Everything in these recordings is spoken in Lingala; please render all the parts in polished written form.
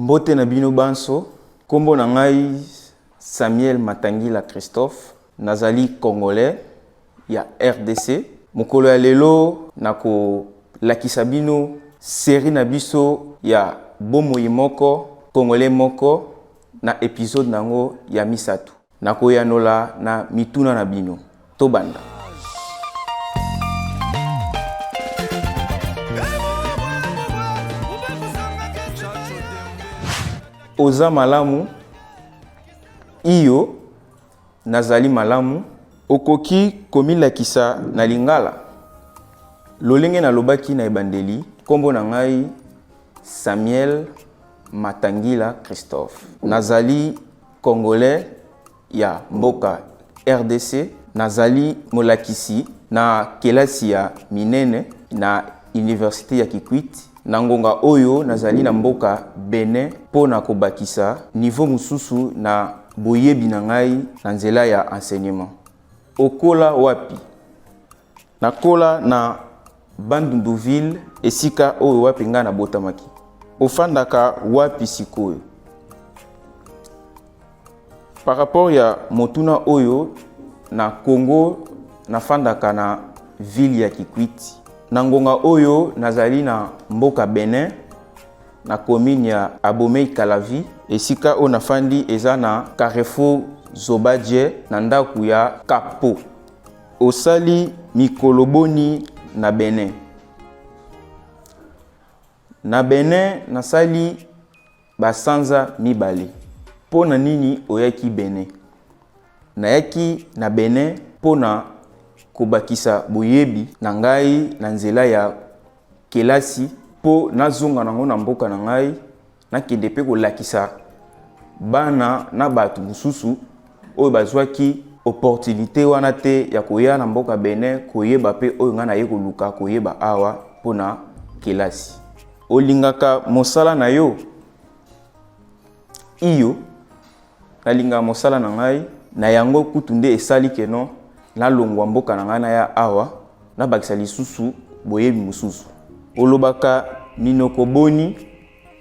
Mbote na bino banso, kombo na ngai Samuel Matangila Christophe, nazali congolais ya RDC. Mokolo ya lelo nakolakisa bino serie na biso ya bomoi moko congolais moko na episode na yango ya misato. Nakoyanola na mituna na bino. Tobanda. Oza malamu? Iyo, nazali malamu. Okoki komilakisa na Lingala? Lolenge nalobaki na ebandeli, nkombo na ngai Samuel Matangila Christophe. Nazali Congolais ya mboka RDC. Nazali molakisi na kelasi ya minene na Universite ya Kikwit. Na ngonga oyo nazali na mboka Benin mpo na kobakisa niveau mosusu na boyebi na ngai na nzela ya enseignement. Okola wapi? Nakola na Bandundu-ville, esika oyo wapi ngai nabotamaki. Ofandaka wapi sikoyo? Par rapport ya motuna oyo, na Congo nafandaka na ville ya Kikwit. Na ngonga oyo nazali na mboka Benin, na commune ya Abomey-Calavi. Esika oyo nafandi eza na Carrefour Zobadje, na ndako ya Kapo. Osali mikolo boni na Benin? Na Benin nasali basanza mibale. Mpo na nini oyaki Benin? Nayaki na Benin mpo na kobakisa boyebi na ngai na nzela ya kelasi mpo nazonga nango na mboka na ngai, nakende mpe kolakisa bana na bato mosusu oyo bazwaki opportunité wana te ya koya na mboka Benin koyeba mpe oyo ngai naye koluka koyeba awa mpo na kelasi. Olingaka mosala na yo? Iyo, nalingaka mosala na ngai, na yango kutu nde esali keno nalongwa mboka na ngai naya awa nabakisa lisusu boyebi mosusu. Olobaka minoko boni?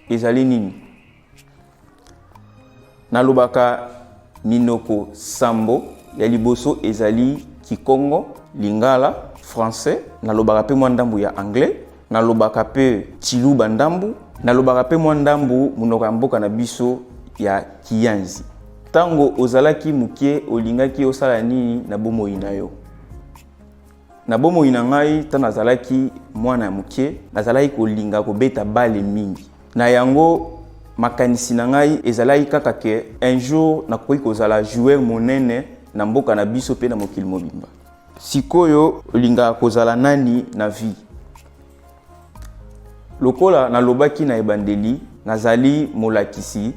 Ezali nini? Nalobaka minoko sambo. Ya liboso ezali Kikongo, Lingala, Français, nalobaka mpe mwa ndambu ya Anglais, nalobaka mpe Tshiluba ndambu, nalobaka mpe mwa ndambu monoko ya mboka na biso ya Kiyanzi. Ntango ozalaki moke, olingaki osala nini na bomoi na yo? Na bomoi na ngai, ntango nazalaki mwana ya moke, nazalaki kolinga kobeta bale mingi. Na yango, makanisi na ngai ezalaki kaka ke un jour nakoki kozala joueur monene na mboka na biso mpe na mokili mobimba. Sikoyo olingaka kozala nani na vie? Lokola nalobaki na ebandeli, nazali molakisi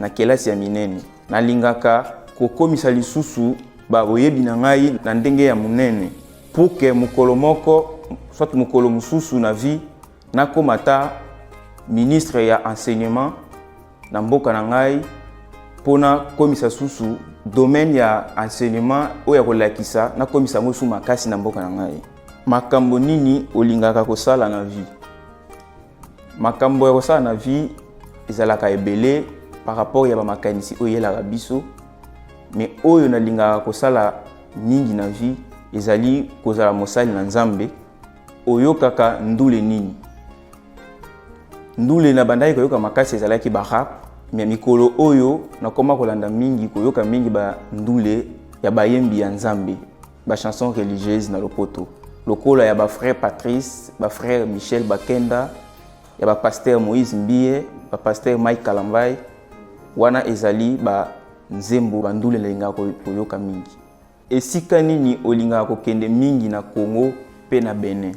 na kelasi ya minene. Nalingaka kokomisa lisusu ba boyebi na ngai na ndenge ya monene pour que mokolo moko soit mokolo mosusu na vie nakoma ata ministre ya enseignement na mboka na ngai mpo nakomisa susu domaine ya enseignement oyo ya kolakisa, nakomisa yango susu makasi na mboka na ngai. Makambo nini olingaka kosala na vie? Makambo ya kosala na vie ezalaka ebele par rapport ya bamakanisi oyo eyelaka biso, mais oyo nalingaka kosala mingi na vie ezali kozala mosali na Nzambe. Oyokaka ndule nini? Ndule nabandaki koyoka makasi ezalaki ba rap, mais mikolo oyo nakoma kolanda mingi, koyoka mingi ba ndule ya bayembi ya Nzambe, ba chansons religieuses na lopoto, lokola ya ba frère Patrice, ba frère Michel Bakenda, ya ba pasteur Moïse Mbiye, ba pasteur Mike Kalambay. Wana ezali ba nzembo, ba ndule nalingaka koyoka mingi. Esika nini olingaka kokende mingi na Congo mpe na Benin?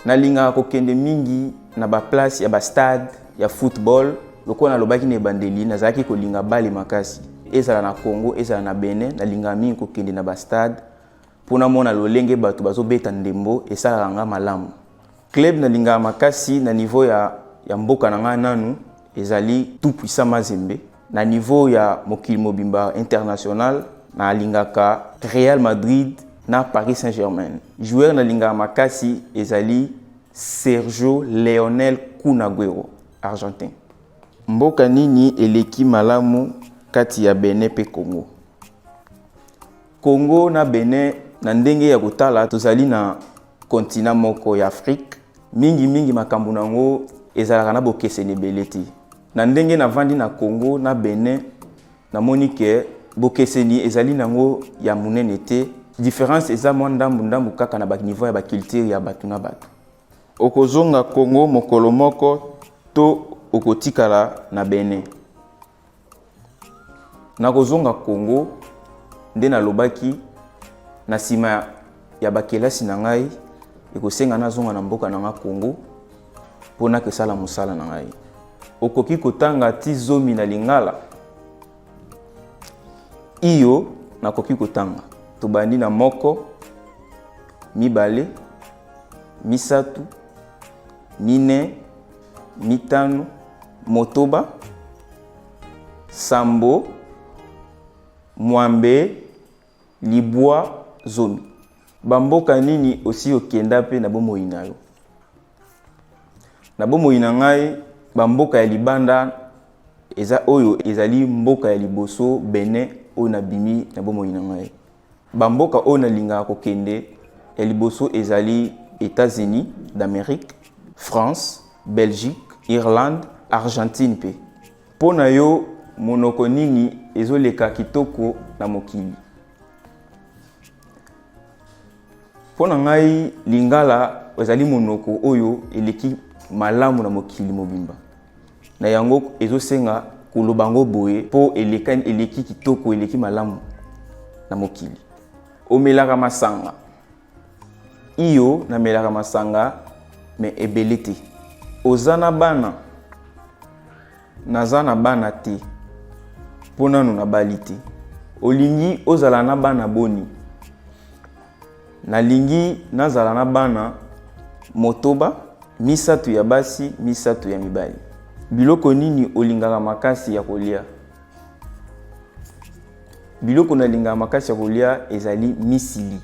Nalingaka kokende mingi na ba place ya ba stade ya football. Lokola nalobaki na ebandeli, nazalaki kolinga bale makasi. Ezala na Congo, ezala na Benin, nalingaka mingi kokende na ba stade mpo namona lolenge bato bazobeta ndembo, esalaka nga malamu. Club nalingaka makasi na niveau ya mboka na ngai nanu ezali Tout Puissant Mazembe. Na niveau ya mokili mobimba international, nalingaka Real Madrid na Paris Saint-Germain. Joueur nalingaka makasi ezali Sergio Leonel Kun Agüero, Argentin. Mboka nini eleki malamu kati ya Benin mpe Congo? Congo na Benin, na ndenge ya kotala, tozali na continent moko ya Afrique. Mingi mingi makambo na yango ezalaka na bokeseni ebele te. Na ndenge navandi na Congo na Benin, namoni ke bokeseni ezali nango ya monene te. Différence eza mwa ndambu ndambu kaka na ba niveau ya ba culture ya bato na bato. Okozonga Congo mokolo moko to okotikala na Benin? Nakozonga Congo, nde nalobaki na nsima ya bakelasi na ngai, ekosenga nazonga na mboka na nga Congo mpo nakesala mosala na ngai. Okoki kotanga ti 10 na lingala? Iyo, nakoki kotanga. Tobandi na 1, 2, 3, 4, 5, 6, 7, 8, 9, 10. Bamboka nini osi okenda mpe na bomoi na yo? Na bomoi na ngai, bamboka ya libanda eza oyo ezali mboka ya liboso Benin oyo nabimi na bomoi na ngai. Bamboka oyo nalingaka kokende ya liboso ezali États-Unis d'Amérique, France, Belgique, Irlande, Argentine mpe. Mpo na yo, monoko nini ezoleka kitoko na mokili? Mpo na ngai, lingala ezali monoko oyo eleki malamu na mokili mobimba. Na yango ezosenga koloba yango boye mpo eleki kitoko, eleki malamu na mokili. Omelaka masanga? Iyo, namelaka masanga, me ebele te. Oza na bana? Naza na bana te mpo nanu nabali te. Olingi ozala na bana boni? Nalingi nazala na bana 6, 3 ya basi, 3 ya mibali. Biloko nini olingaka makasi ya kolia? Biloko nalingaka makasi ya kolia ezali misili.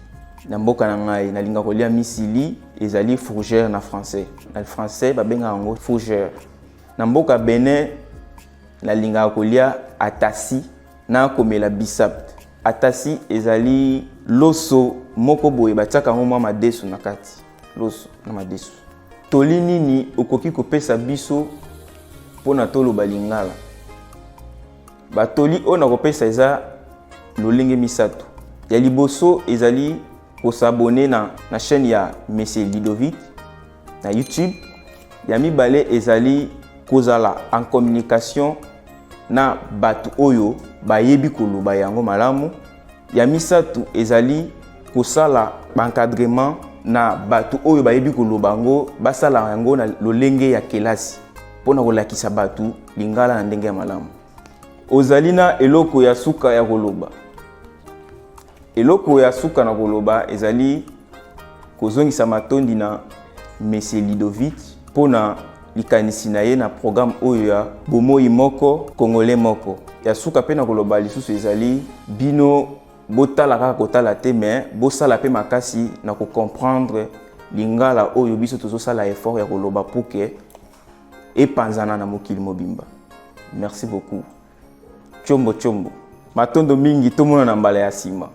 Na mboka na ngai nalingaka kolia misili, ezali fougère na français. Na français babengaka yango fougère. Na mboka Benin nalingaka kolia atasi na komela bissap. Atasi ezali loso moko boye batiaka yango mwa madesu na kati, loso na madesu. Toli nini okoki kopesa biso mpona toloba lingala? Batoli oyo nakopesa eza lolenge 3. Ya liboso ezali kosabone na chaîne ya Monsieur Ludovic na YouTube. Ya mibale ezali kozala en communication na bato oyo bayebi koloba yango malamu. Ya misato ezali kosala ba-encadrement na bato oyo bayebi koloba yango, basala yango na lolenge ya kelasi mpona kolakisa bato lingala na ndenge ya malamu. Ozali na eloko ya suka ya koloba? Eloko ya suka na koloba ezali kozongisa matondi na Monsieur Ludovic mpona likanisi na ye na programme oyo ya bomoi moko Congolais moko. Ya suka mpe na koloba lisusu ezali bino botala kaka kotala te, mais bosala mpe makasi na kocomprendre lingala oyo biso tozosala effort ya koloba pour que epanzana na mokili mobimba. Merci beaucoup. Chombo chombo. Matondo mingi, tomona na mbala ya nsima.